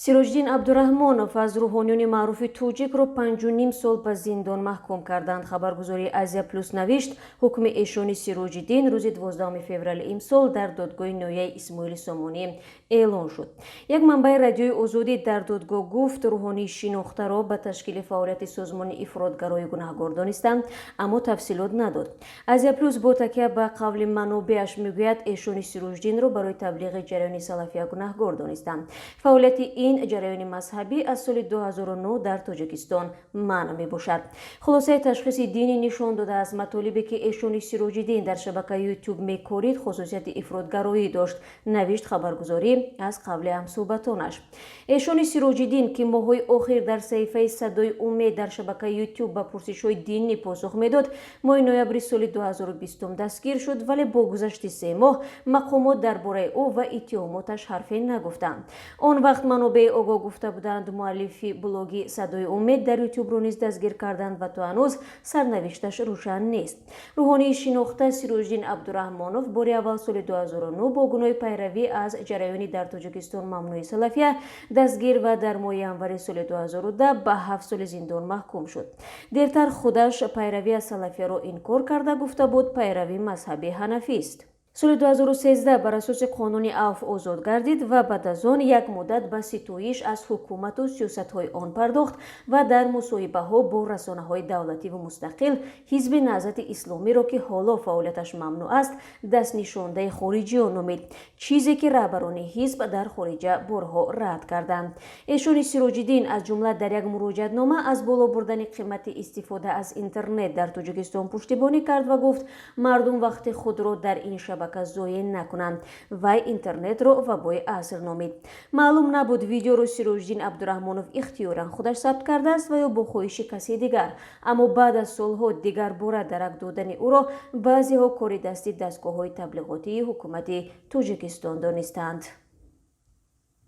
Сироҷиддин Абдураҳмонов, аз рӯҳониёни маъруфи тоҷикро 5,5 сол ба зиндон маҳкум карданд. Хабаргузории «Азия Плюс» навишт, ҳукми эшони Сироҷиддин рӯзи 12 феврали имсол дар додгоҳи ноҳияи Исмоили Сомонӣ эълон шуд. Як манбаи Радиои Озодӣ дар додгоҳ гуфт, рӯҳонии шинохтаро ба ташкили фаъолияти созмони ифротгароӣ гунаҳгор донистанд, аммо тафсилот надод. «Азия Плюс» бо такя ба қавли манобеаш мегӯяд, эшони Сироҷиддинро барои таблиғи ҷараёни салафия гунаҳгор донистанд. Фаъолияти ин ҷараёни мазҳабӣ аз соли 2009 дар Тоҷикистон манъ мебошад. Хулосаи ташхиси динӣ нишон додааст, матолибе ки эшони Сироҷиддин дар шабакаи Ютуб мекорид, хусусияти ифротгароӣ дошт, навишт хабаргузорӣ аз қавли ҳамсӯҳбатонаш. Эшони Сироҷиддин, ки моҳҳои охир дар саҳифаи «Садои умед» дар шабакаи Ютуб ба пурсишҳои динӣ посух медод, моҳи ноябри соли 2020 дастгир шуд, вале бо гузашти 3 моҳ мақомот дар бораи ӯ ва иттиҳомоташ ҳарфе нагуфтанд. Он вақт манобеи огоҳ гуфта буданд, муаллифи блоги «Садои умед» дар Ютубро низ дастгир карданд ва то ҳанӯз сарнавишташ рӯшан нест. Рӯҳонии шинохта Сироҷиддин Абдураҳмонов бори аввал соли 2009 бо гуноҳи пайравӣ аз ҷараёни дар Тоҷикистон мамнӯи салафия дастгир ва дар моҳи январи соли 2010 ба 7 соли зиндон маҳкум шуд. Дертар худаш пайравӣ аз салафияро инкор карда, гуфта буд, пайрави мазҳаби ҳанафист. Соли 2013 бар асоси қонуни афв озод гардид ва баъд аз он як муддат ба ситоиш аз ҳукумату сиёсатҳои он пардохт ва дар мусоҳибаҳо бо расонаҳои давлативу мустақил ҳизби Наҳзати Исломиро, ки ҳоло фаъолияташ мамнӯъ аст, дастнишондаи хориҷиён номид, чизе ки раҳбарони ҳизб дар хориҷа борҳо рад карданд. Эшони Сироҷиддин, аз ҷумла, дар як муроҷиатнома аз боло бурдани қимати истифода аз интернет дар Тоҷикистон пуштибонӣ кард ва гуфт, мардум вақти худро дар ин шабака зоеъ накунанд. Вай интернетро вабои аср номид. Маълум набуд, видеоро Сироҷиддин Абдураҳмонов ихтиёран худаш сабт кардааст ва ё бо хоҳиши каси дигар, аммо баъд аз солҳо дигарбора дарак додани ӯро баъзеҳо кори дасти дастгоҳҳои таблиғотии ҳукумати Тоҷикистон донистанд.